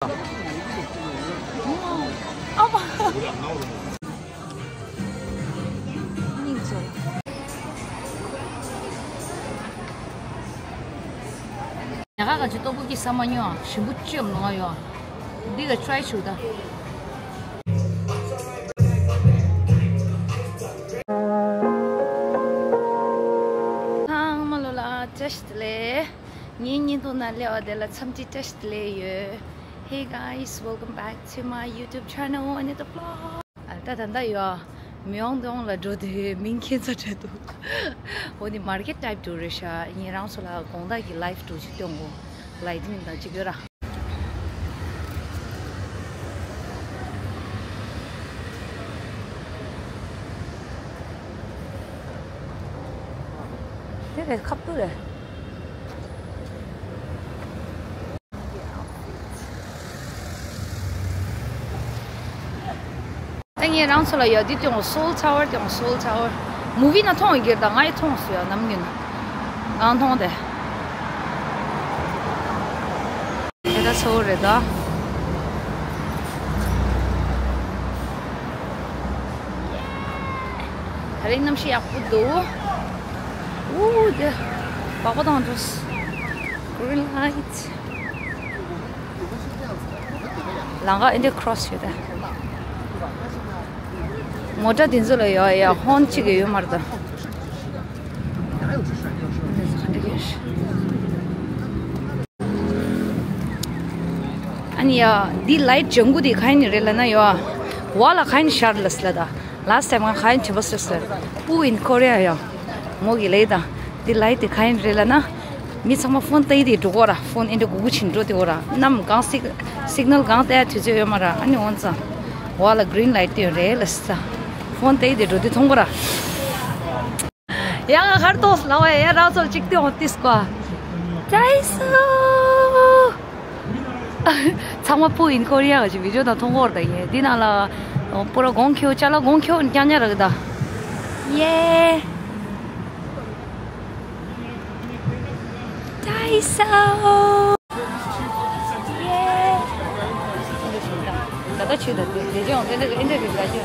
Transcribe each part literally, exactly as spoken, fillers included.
ཨ་མ། སྙིང་རྗེ། ཉག་ག་ག་ཅི་ལྟོ་ཕུག་གི་ས་མ་ཉོ་ཞིམ་པོ་ཅི་ཡོང་ནོ་ཡོ། འདི་ག་try ཞུ་ད། ཚང་མ་ལོ་ལ་བཀྲ་ཤིས་བདེ་ལེགས། ངའི་བརྙན་ཐུང་ནང་སླེབས་པ་དེ་ལ་འཚམས་འདྲི་བཀྲ་ཤིས་བདེ་ལེགས་ཡོད། Hey guys, welcome back to my YouTube channel, Anita Vlog. ཨ། ད་ད་ད་ཡོ། མི་ཡོང་དོང་ལ་འགྲོ་དུས་མིང་ཁྱེད་ཚོ་བྲལ་འདུག་འོ་ནི་མར་ཀེཊ་ཊའིབ་འགྲོ་རེད་ཤག་ངས་རང་ཚོ་ལ་དགོང་དག་གི་ལའིབ་འགྲོ་ཅིག་སྟོན་གོ། ལའིབ་མིན་དང་ཅིག་ཡོད་ར། དེ་རེད་ཁབ་ཏུ་རེད། ད་ངས་རང་ཚོ་ལ་ཡ་འདི་སྟོན་གོ། Seoul Tower སྟོན་གོ། Seoul Tower མུ་བི་ནང་མཐོང་ཡོད་ཀྱི་རེད། ད་ང་ཡི་མཐོང་སོང་ཡ། ནམ་རྒྱུན་ང་མཐོང་སྟེ། དེ་ད་Seoul རེད་ད། ད་རིང་གནམ་གཤིས་ཡག་པོ་འདུག་འུ་དེ་བག་པ་བཏང་འགྲོ། Green light. ལམ་ཁ་ཨེ་འདྲ་ཁྲོ་སི་ཡོད་ད། མོ་ཊ་དེ་ཚོ་ལ་ཡོད་ཡ། ཧོན་གཅིག་གི་ཡོད་མ་རེད་ད། ཨ་ནི་ཡ། འདི་ལའིཊ་ལྗང་གུ་དེ་ག་ཡིན་རེད་ལབ་ན་ཡ། ཝལ་ལ་ག་ཡིན་ཤར་ལ་སི་ལ་ད། Last time ང་ག་ཡིན་དྲན་པ་སོས་སོས། Who in Korea ཡ། མོ་གི་ལས་ད། འདི་ལའིཊ་དེ་ག་ཡིན་རེད་ལབ་ན། མི་ཚང་མ་ཕོན་ལྟ་ཡི་དེ་འགྲོ་གོ་ར། ཕོན་ཨེ་འདྲ་གུག་གུག་བྱིན་འགྲོ་དེ་གོ་ར། གནམ་གང་སིག་སིག་ནལ་གང་ལྟ་ཡ་དུས་ཚོད་ཡོད་མ་ར། ཨ་ནི་འོན་ཙང་། ཝལ་ལ་གི་རིན་ལའིཊ་དེ་ཡོད་རེད་ལ་སི་ད། ཕོན་ལྟ་ཡི་དེ་འགྲོ་དེ་མཐོང་གོ་ར། ཡང་ང་གར་ཏོག་ལ་བ་ཡ་རང་ཚོར་ཅིག་ཏེ་འོང་ཏིས་ཀོ། ཙའི་སུ། ཚང་མ་Who in Korea ག་ཅིག་བི་ཌིའོ་དང་མཐོང་གོ་ར་ད་ཡེ། འདི་ནང་ལ་པུ་ར་གོང་ཁྱོད་ཅ་ལག་གོང་ཁྱོད་རྐྱང་རྐྱང་རག་ད། ཡེ། ཙའི་སུ། ད་ལྟ་ཆུ་ད་དེ་དེ་ཅང་དེ་འདྲ་དེ་འདྲ་རེད་ད་ཅི།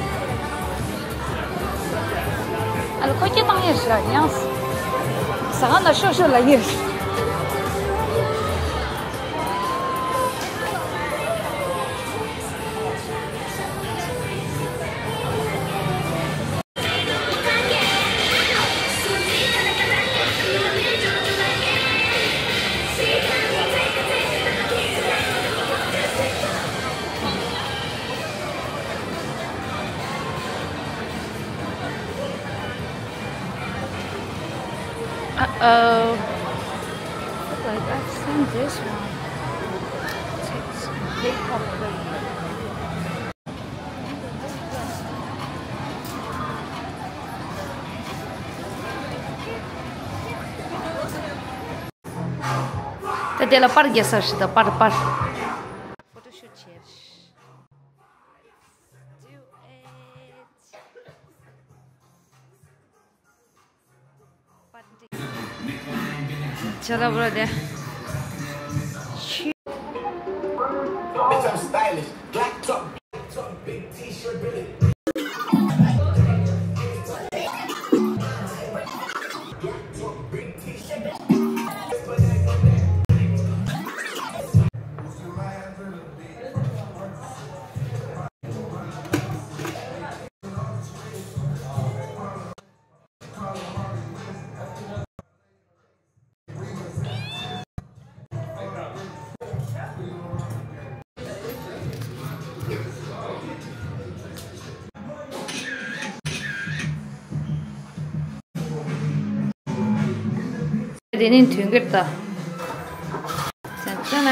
ཨ་ལ་ཁོ་སྐད་བཏང་ཡས་ཤག་ཡང་། ཟ་ཁང་ན་ཤོག་ཤོག་ལ་ཡས། Uh-oh. Look like I've seen this one. Takes a big couple of years. ད་དེ་ལ་པར་རྒྱག་ས་ཞིག་ད། པར་པར། ཕོ་ཊོ་ཤུཊ་བྱས། Do it. ཅ་ལག་པར་དེ། Bitch, I'm stylish. Black top, black top, big t-shirt, Billy. དེ་ནི་དུས་འགྱུར་ད། ཙན་ཙན།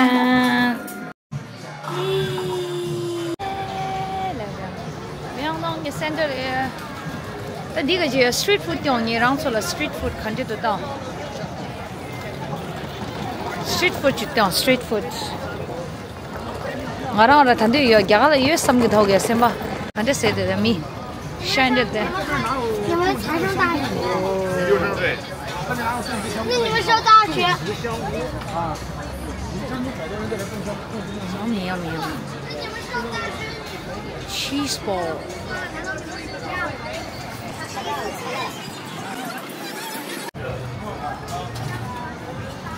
མི་ཡང་ནང་གི་སེན་ཊར་རེད། ད་འདི་ག་ཅི་སི་ཊི་རིཊ་ཕུཌ་སྟོན་ངེད་རང་ཚོ་ལ། སི་ཊི་རིཊ་ཕུཌ་ག་འདྲ་འདུག་ལྟ། སི་ཊི་རིཊ་ཕུཌ་ཅིག་སྟོན། སི་ཊི་རིཊ་ཕུཌ། ང་རང་ར་ད་འདོད་ཡོད། རྒྱ་གར་ལ་ཡོད་བསམ་གྱི་འདུག་གས་སེམས་པ། ག་འདྲ་ཟེར་དེ་ད་མི། ཤ་འདྲ་དེ། 你们才上大学。那你们上大学？ Yum, yum, yum. Cheese ball.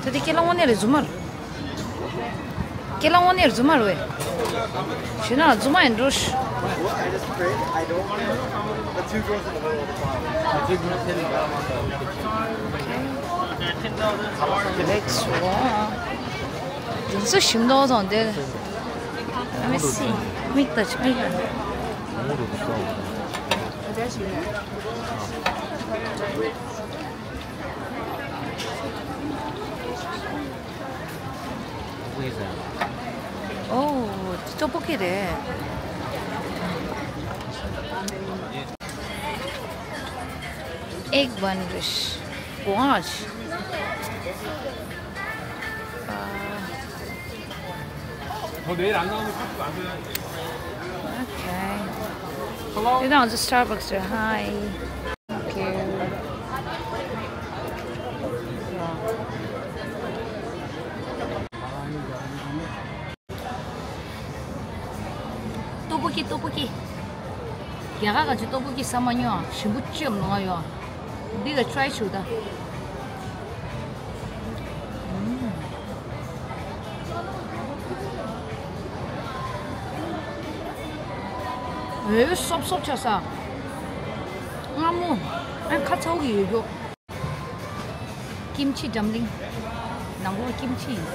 ད་དེ་ཁྱེད་རང་དངོས་གནས་རྫུན་མ་རེད། ཁྱེད་རང་དངོས་གནས་རྫུན་མ་རེད་བས། ཞུས་ན་རྫུན་མ་ཡིན་འགྲོ་ཤི། Next one. དེ་ཚོ་ཞིམ་མདོག་དང་དེ། Let me see. མིག་ལྟ་ཆ་མིག་ལ། ཨོ། ཏོ་པོ་ཀི་རེད། ཨེག་བན་རེད། གོང་ཨ། Okay. དེ་དང་ང་ཚོ་Starbucks་རེད། Hi. Thank you. ཏོ་པོ་ཀི། ཏོ་པོ་ཀི། རྒྱ་གར་ག་ཅིག་ཏོ་པོ་ཀི་ཟ་མ་མྱོང་། ཞིམ་པོ་ཅི་ཡང་མི་འདུག་ཡ། འདི་ལ་try་བྱུག་ད། འོ། སོབ་སོབ་ཆགས་ས། མངར་མོ། ཨ། ཁ་ཚ་བོ་གི་ཡོད་རྒྱུ། ཀིམ་ཆི་ཌམ་ལིང་། ནང་ལོགས་ཀིམ་ཆི་ཡིན།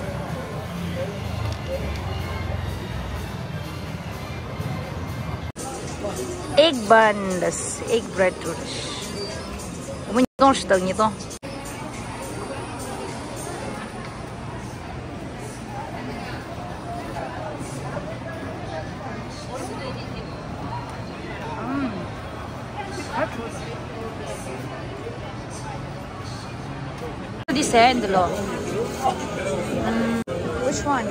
ཨེག་བན་དང་ཨེག་བྷི་རེཌ་རེད། སྒོར་མོ་ཉིས་སྟོང་ཞིག་དང་ཉིས་སྟོང་། འདི་ཟས་འདི་ལོ། ཨམ། Which one?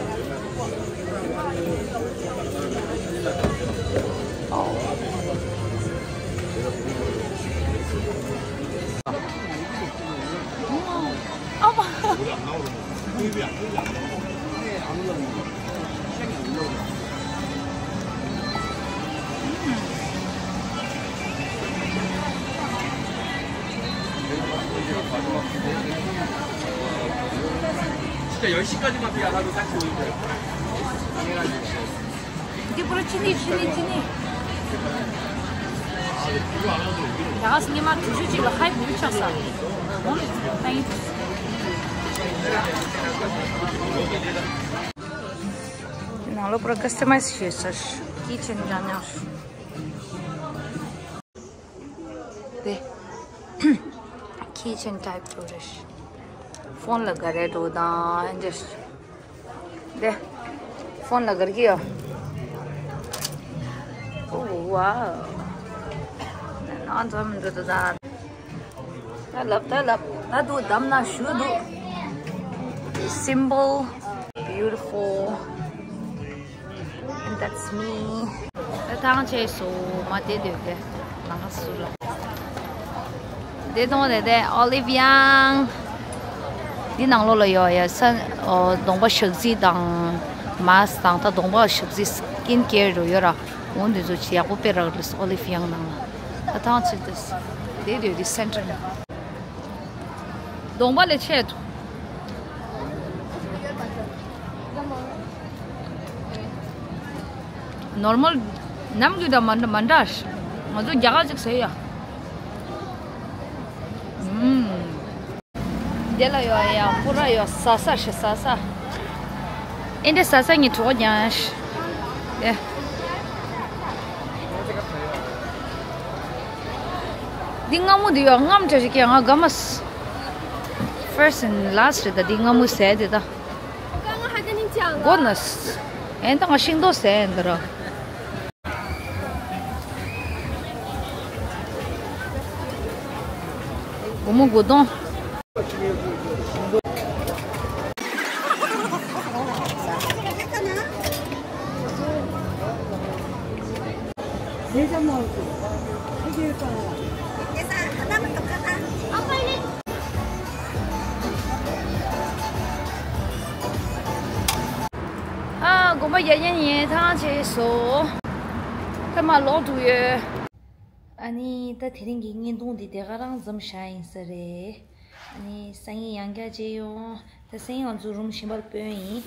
Oh. ཨ་མ། 진짜 열 시까지만 그냥 하고 딱 좋은데. འདི་པུ་ར་ཅི་ནི་ཅི་ནི་ཅི་ནི། ཡ་སི་ཉི་མ་དུས་ཚོད་ཅིག་ལ་ཧའི་བུ་ཆགས་ས། འོ་ནི་ད་ཡིན། ནང་ལོགས་པུ་ར་ཀ་སི་ཊ་མའི་ཛི་བྱས་ས། ཀི་ཆེན་འདྲ་ཉག་ཤོས། དེ། ཀི་ཆེན་ཊའིབ་འདྲ་རེད། ཕོན་ལ་སྒར་རེད་འགྲོ་དང་འདྲ། དེ། ཕོན་ལ་སྒར་གྱི་ཡོད། ཨོ་ཝའོ། ང་ཚོ་མི་འགྲོ་དུ་ད། ད་ལབ་ད་ལབ། ད་དུ་བདམས་ན་ཞུ་འདུག Simple, beautiful. And that's me. ད་ཐང་ཆད་སོང་། མ་བསྡད་སྡོད་གི། ང་ཁ་སུ་ལ། བསྡད་གཏོང་བསྡད་དེ། ཨོ་ལི་ཝི་ཡང་། འདི་ནང་ལོགས་ལ་ཡོད་ཡ། ས། ཨོ། གདོང་པ་ཞག་རྩི་དང་། མཱ་སི་ཀི་དང་། ད་གདོང་པ་ཞག་རྩི་སི་ཀིན་ཀེར་རུ་ཡོད་ར། འོ་འདི་ཚོ་ཅི་ཡག་པོ་དཔེ་རག་རེད། ཨོ་ལི་ཝི་ཡང་ནང་ལ། ད་ཐང་ཆད་དེ། བསྡད་སྡོད་དེ་སེན་ཊར་ནང་། གདོང་པ་ལས་ཆད་འདུག་ནོར་མལ་ནམ་རྒྱུན་དང་མ་འདྲ་མ་འདྲ། ང་ཚོ་རྒྱ་གར་ཅིག་ཟེར་ཡ། ཨུམ། དེ་ལ་ཡོད་ཡ། པུ་ར་ཡོད། ཟ་ས་ཞིག་ཟ་ས། ཨེ་འདྲ་ཟ་ས་ངའི་གྲོགས་ཀྱང་ཞིག་ཨེ། འདི་མངར་མོ་འདི་ཡོད། མངར་མོ་འདྲ་ཞིག་ཀྱང་ང་དགའ་མ་སོང་། First and last རེད་ད། འདི་མངར་མོ་ཟས་དེ་ད། གོ་ན་སོང་། ཨེ་ད་ང་ཤིང་ཏོག་ཟས་འདི་ར། སྒོར་མོ་དགུ་སྟོང་། མ་ཡ་ཡན་ཡན་ཐང་ཆེ་སོ། ད་མ་ལོག་འགྲོ་ཡོད། ཨ་ནི་ད་དེ་རིང་གི་བརྙན་ཐུང་འདི་དེ་ག་རང་འཛོམས་བཞག་ཡིན་ས་རེད། ཨ་ནི་སང་ཉིན་ཡང་བསྐྱར་མཇལ་ཡོང་། ད་སང་ཉིན་ང་ཚོ་རུམ་གཞན་པར་སྤོས་ཡིན།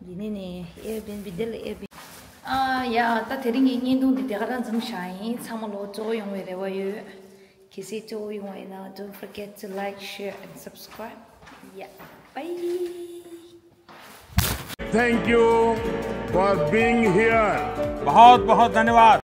འདི་ནས་ནས་Airbnb འདི་ལ་Airbnb ཨ་ཡ། ད་དེ་རིང་གི་བརྙན་ཐུང་འདི་དེ་ག་རང་འཛོམས་བཞག་ཡིན། ཚང་མ་ལོ་གཙོ་བོ་ཡོང་བའི་རེ་བ་ཡོད། གལ་སྲིད་གཙོ་བོ་ཡོང་བ་ཡིན་ན། Don't forget to like, share and subscribe. Yeah, bye. Thank you for being here. बहुत बहुत धन्यवाद।